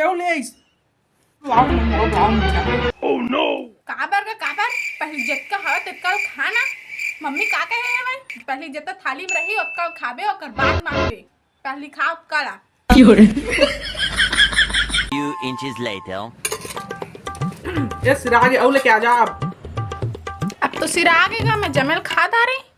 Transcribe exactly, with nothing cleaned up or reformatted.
ये ले आइस। लाओ, लाओ, लाओ, लाओ। काबर का काबर? पहली जतका हवा ततका ल खा ना। मम्मी का कहे हे भाई? पहली जतका थाली में रही, ओतका ल खाबे, ओकर बाद मांगबे। पहली खा, ओतका ला। Few inches later. ए सिरागे, अउ लेके आ जा अब। अब तो सिरागे गा, मैं जमे ल खा डारे।